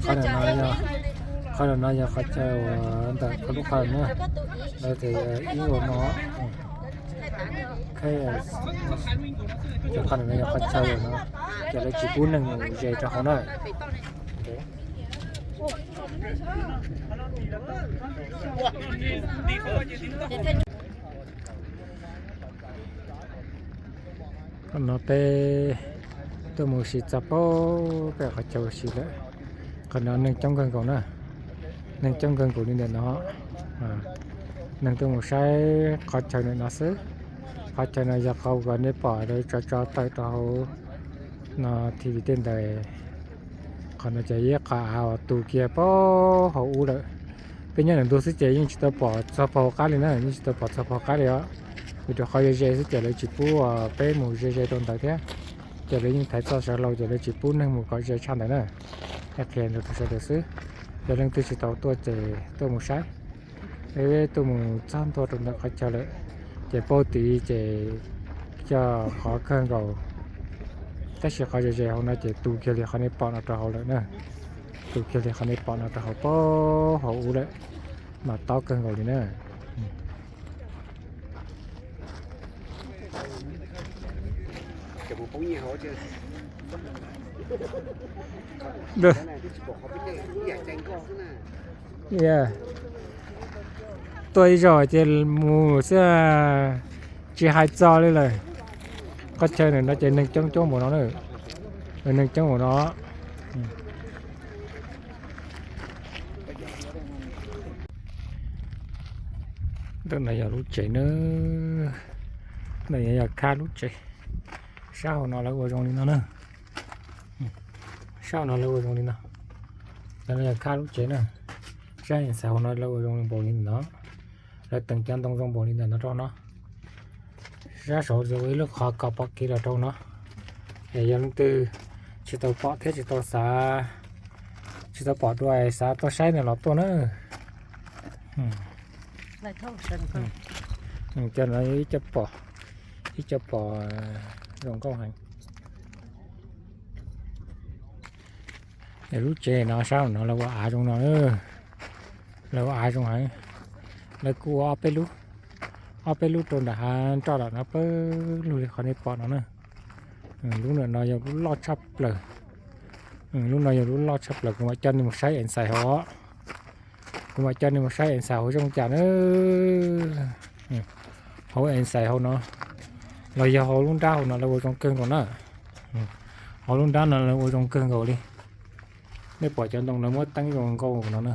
Qhov no yog, qhov no yog qhov chaw uas ntawm qhov lub qhov na, lawv tias ib uas no, qhov no yog qhov chaw no, ces lawv tsis pub neeg mus ze rau hauv na. Qhov no peb tuaj mus ua si txog pem qhov chaw ua si lawm. Qhov no neeg coob kawg nkaus na, neeg coob kawg nkaus li ntawm no. Neeg tuaj mus saib qhov chaw ntawm no xwb. Qhov chaw no yog qhov uas nej pom lawv tso tso tawm rau hauv no, T V tej ntawd. Qhov no ces ib qhov av uas tu kiag pem hauv ub lawm. Peb nyob ntawm ntug xwb ces yeej tsis tau pom txog pem hauv qab li na, yeej tsis tau pom txog pem hauv qab li os. Vim rau qhov ze ze xwb ces lawv tsis pub peb mus ze ze rau ntawd thiab. Ces lawv yeej thaiv txoj saw hlau ces lawv tsis pub neeg mus kom ze tshaj ntawd na. Yog qhia rau sawv daws xwb, yog leej twg tsis tau tuaj ces tuaj mus saib. Peb tuaj mus txog ntua rau ntawm qhov chaw lawm, ces paub tid ces coj qhov kawg nkaus. Tab sis qhov ze ze hauv no ces tu kiag li qhov nej pom no rau hauv lawm na. Tu kiag li qhov nej pom no rau hauv pem hauv ub lawm, mas tob kawg nkaus li na. Tuaj ib zaug ces mus xwb, tsis hais txog li lawm. Qhov chaw ntawm no ces neeg coob coob npaum no na, neeg coob npaum no. Ntawm no yog lub tsev na, ntawm no yog khab lub tsev. Sab hauv no lawv ua zoo li no na. Sab hauv no lawv ua zoo li no. Cov no yog khab lub tsev na. Sab xav hauv no lawv ua zoo npaum li no. Lawv teem cov ntoo zoo npaum li ntawm no rau no. Sab saud ua ib lub qhov kom pom kev los rau no. Es yog leej twg tsis tau pom thiab tsis tau xav, tsis tau pom dua es xav tuaj saib no los tuaj na. Cov no ib co pom, ib co pom zoo nkauj heev. Lub tsev no sab no lawv ua av zoo no, lawv ua av zoo heev. Lawv kuj ua ob peb lub, ob peb lub rau nram hav nroj lawm no pawg lug li qhov nej pom no na. Lub no yog lub loj tshaj plaws. Lub no yog lub loj tshaj plaws, kuv mam coj nej mus saib ntxhais hauv. Kuv mam coj nej mus saib ntxhais hauv zoo cas na. Hauv ntxhais hauv no, los yog hauv lub nrab hauv no lawv ua zoo kawg nkaus na. Hauv lub nrab no lawv ua zoo kawg nkaus li. Nej pom cov ntoo lawv muab teeb zoo nkauj no na.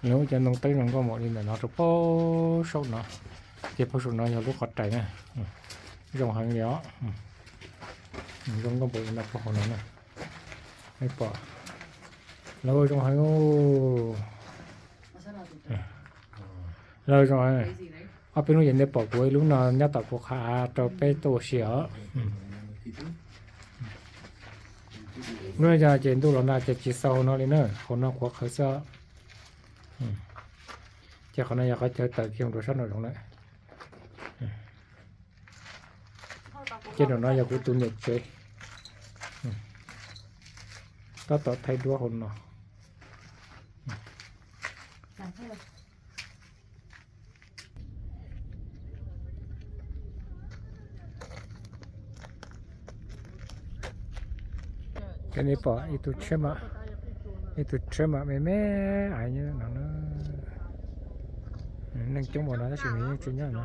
Lawv muab cov ntoo teeb zoo nkauj npaum li ntawm no rau pem saum no, ces pem saum no yog lub qhov rais na. Zoo heev li os. Zoo nkauj npaum li no pem hauv no na. Nej pom, lawv ua zoo heev. Lawv zoo heev. Ob peb lub ces nej pom kuv ib lub no nyob tom kuv qhov av rau peb tuaj ua si os. Hnub no ces ntuj los nag ces tsis xaus hauv no li na, hauv no qhuav qhawv xwb. Ces qhov no yog qhov chaw tawm kiag mus rau sab nraum zoov lawm. Ces nraum no yog kuv tus niam tsev. Tab tom thaij duab hauv no. Ces nej pom ib tug tsheb mam, ib tug tsheb mam me me aiv nyob no na. Neeg coob npaum no tab sis nws yeej tsis nyob no.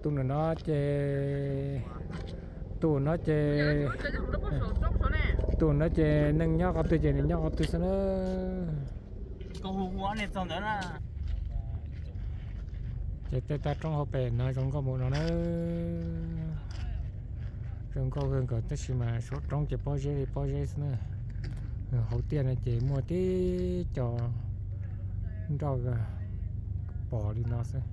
Tus nram no ces, tus no ces, tus no ces neeg nyob qhov twg ces nws nyob qhov twg xwb na. Ces tej tag roob hauv pes no zoo nkauj npaum no na. Zoo nkauj kawg nkaus tab sis mas suav roob ces pob zeb li pob zeb xwb na. Hauv tiaj no ces muaj tib co nroj pom li no xwb.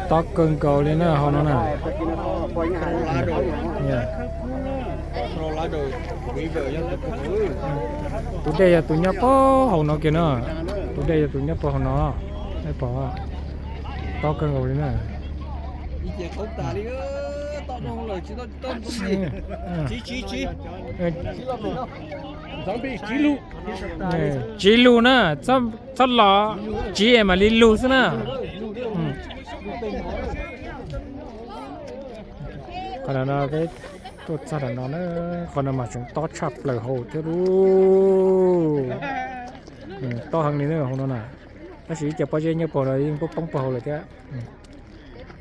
Tob kawg nkaus li na hauv no na. Tus dej yog tus nyob puag hauv no kiag na. Tus dej yog tus nyob puag hauv no. Nej pom, Tob kawg nkaus li na. Tsiv lug na, txhob los tsiv mam li lug xwb na. Qhov no peb tuaj txog ntawm no na, qhov no mas tseem tob tshaj plaws hauv thiab lauj. Tob heev li na hauv no na. Tab sis ib co pob zeb nyob puag no yeej poob poob puag hauv lawm thiab.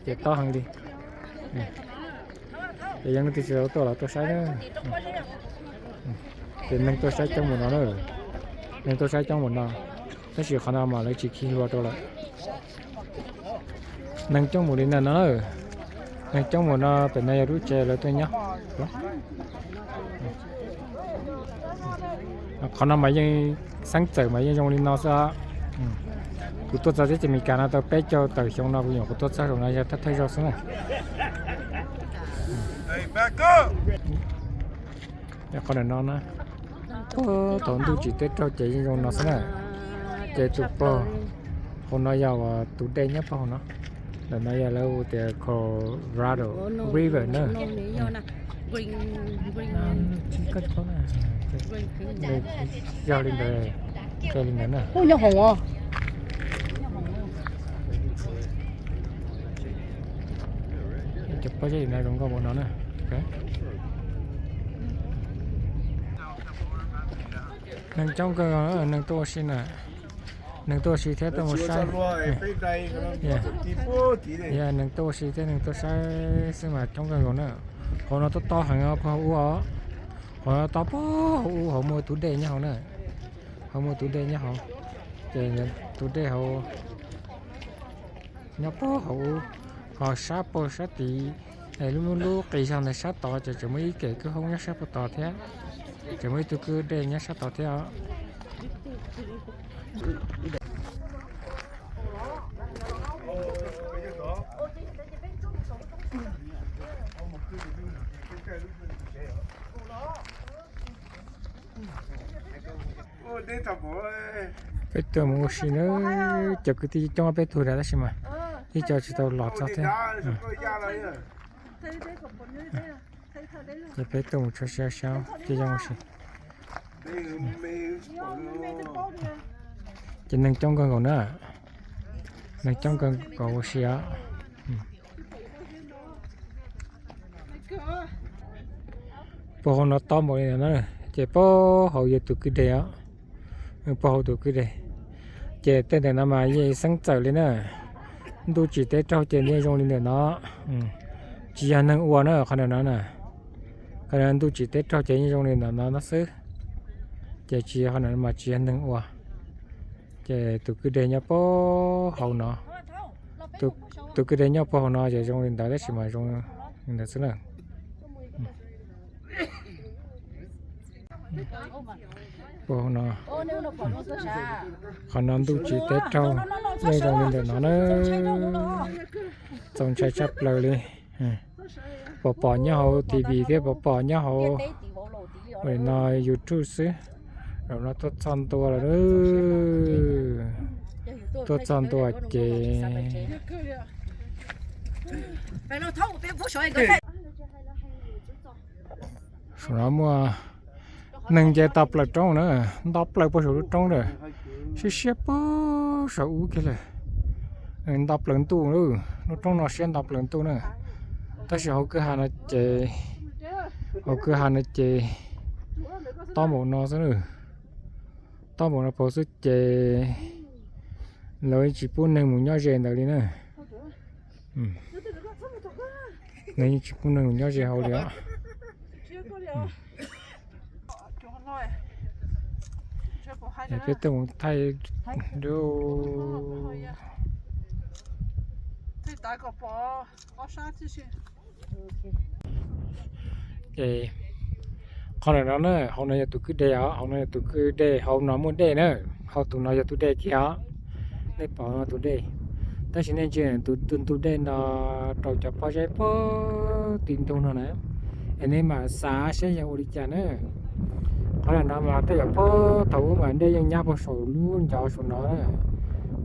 Ces tob heev li. Ces yog leej twg tsis tau tuaj los tuaj saib na. Ces neeg tuaj saib coob mus no na. Neeg tuaj saib coob mus no. Tab sis qhov no mas lawv tsis khi hlua rau lawm. Neeg coob mus li ntawm no, neeg coob mus no pem no yog lub tsev lawv tuaj nyob. Qhov no mas yeej xeeb txawm mas yeej zoo li no xwb. Kuv tuaj txog teb chaws Amelikas no tau peb caug tawm xyoo no kuv nyuam qhuav tuaj txog zaum no yog thawj thawj zaug xwb na. Qhov ntawm no na, puag thaum ntuj tsim teb raug ces yeej zoo no xwb na. Ces tus puag hauv no yog tus dej nyob puag hauv no. Ntawm no yog lawv hu tias Colorado River na. Yog li ntawd, yog li ntawd na. Cov pob zeb no zoo nkauj ua no na. Neeg coob kawg, neeg tuaj ua si na. Neeg tuaj ua si thiab tuaj mus saib. Yog neeg tuaj ua si thiab neeg tuaj saib xwb mas coob kawg nkaus na. Hauv no tob tob heev puag hauv ub os. Hauv no tob puag hauv ub, hauv muaj tus dej nyob hauv na. Hauv muaj tus dej nyob hauv. Ces tus dej hauv nyob puag hauv ub, ho sab puag sab tid, lub lub qis zog ntawd sab tod ces tseem muaj ib kem kwj hoob nyob sab puag tod thiab. Tseem muaj ib tug kwj dej nyob sab tod thiab os. Peb tuaj mus ua si na, cov kwv tij coob peb tug lawm tab sis mas ib co tsis tau los txog thiab. Ces peb tuaj mus tshua siab xyab ces yeej ua si. Ces neeg coob kawg nkaus na, neeg coob kawg nkaus ua si os. Puag hauv no tob npaum li ntawd na, ces puag hauv yog tus kwj deg os. Puag hauv tus kwj deg, ces tej ntawm no mas yeej xeeb txawm li na. Ntuj tsim teb raug ces yeej zoo li ntawm no, tsis yog neeg ua na qhov ntawm no na. Qhov no ntuj tsim teb raug ces yeej zoo li ntawm no no xwb, ces tsis yog qhov ntawm no mas tsis yog neeg ua. Ces tus kwj deg nyob puag hauv no, tus kwj deg nyob puag hauv no ces zoo li ntawd tab sis mas zoo li ntawd xwb na. Puag hauv no, qhov no ntuj tsim teb raug yeej zoo li ntawm no na. Txaus ntshai tshaj plaws li. Pom pom nyob hauv T V thiab pom pom nyob hauv no YouTube xwb. Zaum no tuaj txog ntua lawm, tuaj txog ntua ces saum no muaj neeg nce tau plaws roob na, nto plaws puag saum lub roob lawm, siab siab puag saum ub kiag lawm. Nto plaws ntuj, lub roob no siab nto plaws ntuj na. Tab sis hauv kwj ha no ces, hauv kwj ha no ces tob npaum no xwb na. Tob npaum no puag xwb ces lawv tsis pub neeg mus nyob ze ntawd li na. Lawv yeej tsis pub neeg mus nyob ze hauv li os. Peb tuaj mus thaij dua. Ces qhov ntawm no na, hauv no yog tus kwj deg os, hauv no yog tus kwj deg, hauv no muaj dej na, hauv tus no yog tus dej kiag os. Nej pom no tus dej, tab sis nej ntsia tus ntug dej no rau cov pob zeb puag tim ntug no na, es nej mam xav saib yog ua li cas na. Qhov ntawm no mas tej zaum puag thaum ub mas dej yeej nyab puag saum lub ncov saum no na,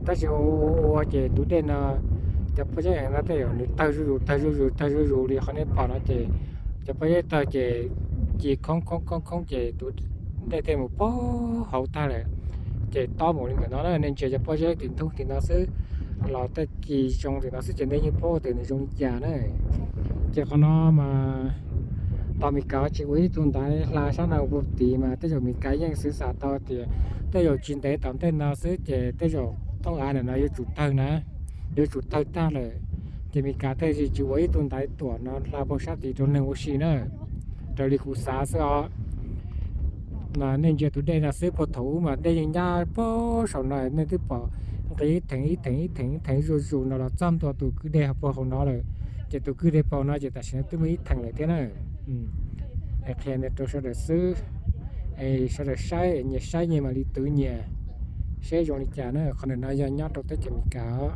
tab sis ua ua ces tus dej no Cov pob zeb no tej zaum nws tawg zuj zus, tawg zuj zus, tawg zuj zus li qhov nej pom no ces cov pob zeb tawg ces ci khoob khoob khoob khoob ces tus dej tej mus puag hauv tag lawm. Ces tob mus li ntawm no na, nej ntsia cov pob zeb tim ntug tim no xwb, los tej ci zoo tim no xwb ces nej yeej paub tias nws zoo li cas na. Ces qhov no mas tos Meskas tsis ua ib tug ntaiv hla sab no ua tid mas tej zaum Meskas yeej xwv xav tau tias tej zaum tsis ntev tom ntej no xwb ces tej zaum thooj av ntawm no yuav tsum tawg na, yuav tsum tawg tag lawm. Ces Meskas thiaj tsis ua ib tug ntaiv tuam no hla puag sab tid rau neeg ua si na, raws li kuv xav xwb os. Nej ntsia tus dej no xwb, puag thaum ub mas dej yeej nyab puag saum no, nej twb pom nqis ib theem ib theem ib theem ib theem zuj zus no los txog ntua tus kwj deg puag hauv no lawm. Ces tus kwj deg puag hauv no ces tam sim no twb muaj ib theem lawm thiab na. Qhia rau sawv daws xwb, sawv daws saib, nyias saib nyias mam li twv nyias seb zoo li cas na. Qhov ntawm no yog nyob rau teb chaws Amelikas os.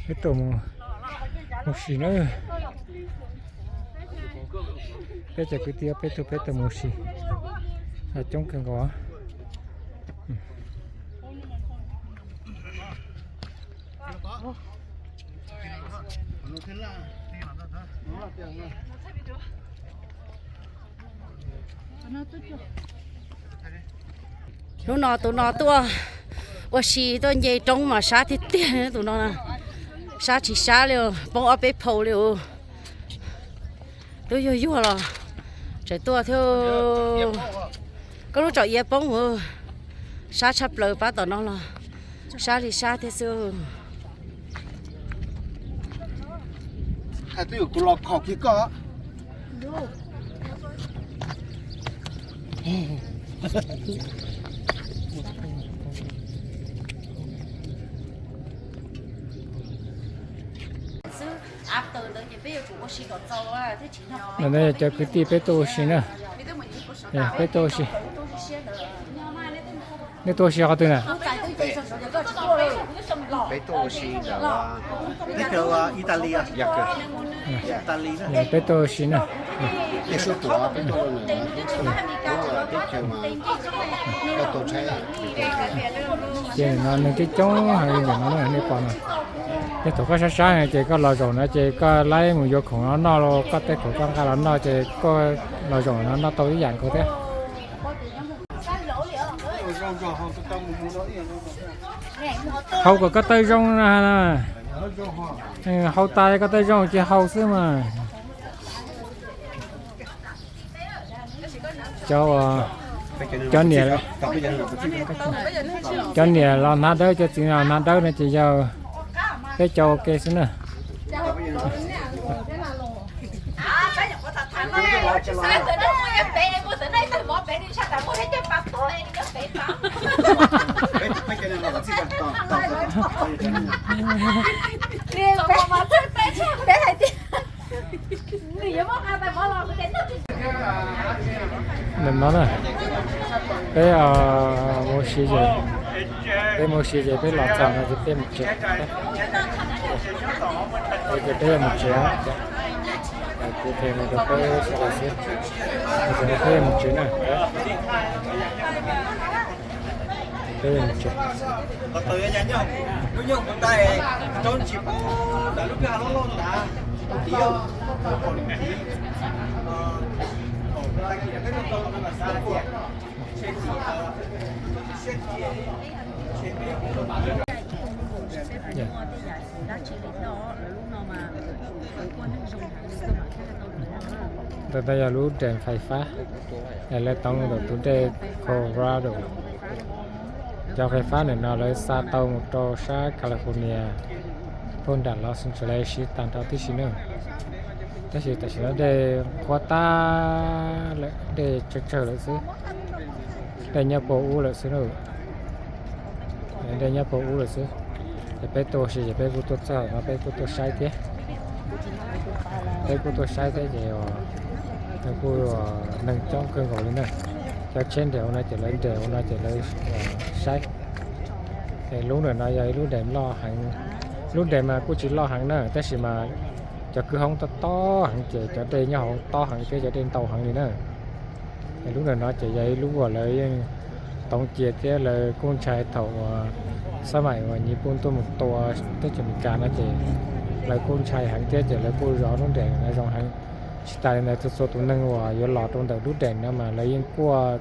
Peb tuaj mus ua si na. Peb cov kwv tij peb tuaj, peb tuaj mus ua si, coob kawg nkaus. Hnub no tus no tuaj ua si tuaj nce roob mas sab tiag tiag tus no, sab tsis sab li, poob ob peb phau li os. Twb yuag yuag los tseem tuaj thiab. Koj lub tsom iav poob, sab tshaj plaws pab tom no los sab li sab thiab xwb. Hais twb yog kuv los khaum kiag koj. Ntawm no yog cov kwv tij peb tuaj ua si na. Peb tuaj ua si. Nej tuaj ua si qhov twg na? Peb tuaj ua si ntawm teb chaws Italy. Italy na. Peb tuaj ua si na. Tej suab tuaj, peb tuaj ua teb chaws mas koj tau tshab. Ces ntawm no neeg coob coob heev li ntawm no na, nej pom no. Tej thaum koj sab sab ces koj los zaum no ces koj laib mus yuav khoom los noj los koj tej khoom koj nqa los noj ces koj los zaum no noj tau ib yam nkaus thiab. Haus kom koj tawj zoo na. Haus tas koj tawj zoo ces haus xwb mas. Cov, cov niam, cov niam los hnav dawb, cov txiv los hnav dawb no ces yog peb cov ua ke xwb na. Ntawm no na, peb mus ua si ces, peb mus ua si ces peb los txog no ces peb mus tsev. Ces peb yuav mus tsev. Kuv qhia mus rau peb sawv daws xwb, peb yuav mus tsev na. Peb yuav mus tsev. Ntawm no yog lub dam fais fab, lawv toov ntawm tus dej Colorado. Cov fais fab ntawm no lawv xa tau mus rau sab California, puag nram Los Angeles siv tag nrho tib si na. Tab sis tam sim no dej qhuav tag lawm, dej tsawg tsawg lawm xwb. Dej nyob puag ub lawm xwb na. Dej nyob puag ub lawm xwb. Ces peb tuaj ua si ces peb kuj tuaj txog no peb kuj tuaj saib thiab. Peb kuj tuaj saib thiab ces Kuj neeg coob kawg nkaus li na. Cov tsheb nres hauv no ces lawv nres hauv no ces lawv saib. Es lub ntawm no yog ib lub dam loj heev. Lub dam mas kuj tsis loj heev na, tab sis mas cov kwj hoob tob tob heev ces cov dej nyob hauv tob heev thiab cov dej ntau heev li na. Es lub ntawm no ces yog ib lub uas lawv yeej toov cia thiab lawv kuj ntshai thaum uas xab maim uas Nyij Pooj tuaj mus tua teb chaws Amelikas no ces lawv kuj ntshai heev thiab ces lawv kuj zov lub dam no zoo heev. Tsis tas li ntawd txhua txhua tus neeg uas yuav los rau ntawm lub dam no mas lawv yeej kuaj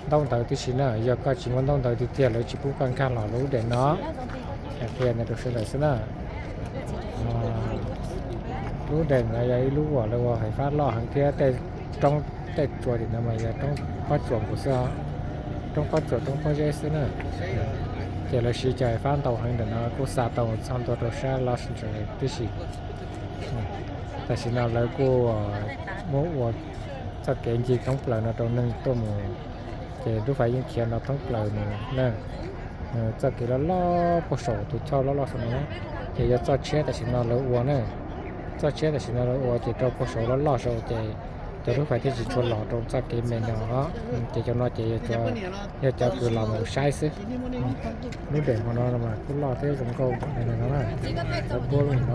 ntaub ntawv tib si na, yog koj tsis muaj ntaub ntawv tiag tiag lawv tsis pub koj nkag los lub dam no. Qhia ntawd rau sawv daws xwb na. Lub dam no yog ib lub uas lawv ua fais fab loj heev thiab tej roob tej tsuas tim no mas yog roob pob tsuas nkaus xwb os. Roob pob tsuas roob pob zeb xwb na. Ces lawv siv cov fais fab ntau heev ntawm no kuj xa tau txog ntua rau sab Los Angeles tib si. Tam sim no lawv kuj muab ua txoj kev ncig thoob plaws no rau neeg tuaj mus, ces lub fais yeej khiav no thoob plaws mus na. Txoj kev loj loj puag saum tus choj loj loj saum no na, ces yog txoj tshiab tam sim no lawv ua na. Txoj tshiab tam sim no lawv ua ces rau puag saum loj loj saud ces cov lub fais thiaj tsis tshua los rau txoj kev me no. Ces cov no ces yog cov kws los mus saib xwb. Lub dam hauv no mas kuj loj thiab zoo nkauj no na. Lawv puab lub no.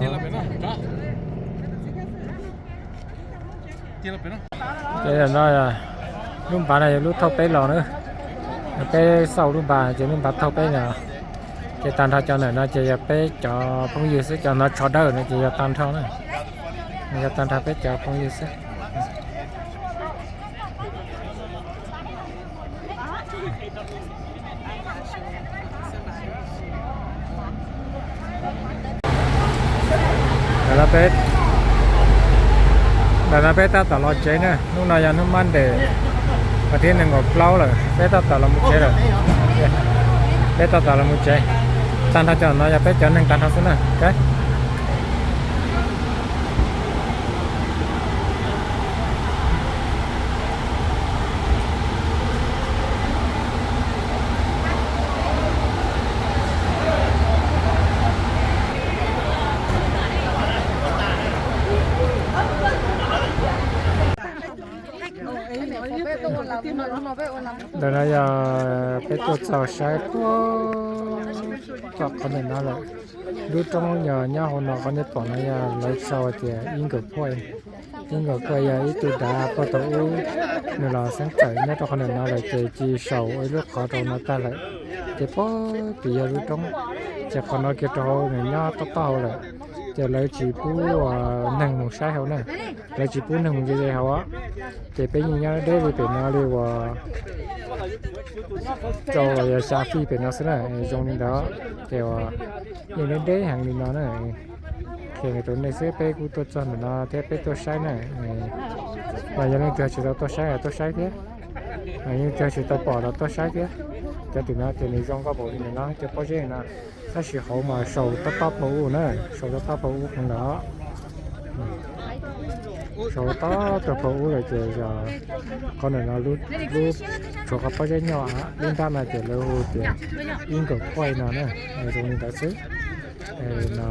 Ces no lub npav no yog lub thauj peb los na. Peb xauj lub npav ces lub npav thauj peb no. Ces tag nrho cov ntawm no ces yog peb cov phooj ywg xwb, cov no tsho dawb no ces yog tag nrho na. Yog tag nrho peb cov phooj ywg xwb. Ntawm no peb tab tom los tsev na, hnub no yog hnub Monday, vas thib nees nkaum plaub lawm, peb tab tom los mus tsev lawm. Peb tab tom los mus tsev. Tag nrho cov no yog peb cov neeg tag nrho xwb na. Ntawm no yog peb tuaj txog saib puag tom qhov ntawm no lawm. Lub roob yog nyob hauv no, qhov nej pom no yog lawv sau tias Eagle Point. Eagle Point yog ib tug dav puag thaum ub nws los xeeb tawm nyob rau qhov ntawm no lawm ces cia saum ua ib lub qhov rau no tag lawm. Ces puag tim yog lub roob, ces qhov no kiag rau hauv nws nyob tob tob hauv lawm. Ces lawv tsis pub neeg mus saib hauv na, lawv tsis pub neeg mus ze ze hauv. Ces peb yeej nyob deb li pem no li uas rau los yog xya fij pem no xwb na, zoo li ntawd. Ces uas yeej deb deb heev li no na. Qhia rau nej xwb, peb kuj tuaj txog ntawm no thiab peb tuaj saib na. Mas yog leej twg tsis tau tuaj saib los tuaj saib thiab, yog leej twg tsis tau pom los tuaj saib thiab. Cov tim no ces nws zoo nkauj npaum li ntawm no, cov pob zeb no. Tab sis hauv mas sau tob tob pag ub na, sau tob tob pag ub heev lawm. Sau tob tob pag ub lawm ces yog qhov ntawm no lub, tshuav qhov pob zeb nyob, lub nrab no ces lawv hu tias Eagle Point no na, zoo li ntawd xwb. No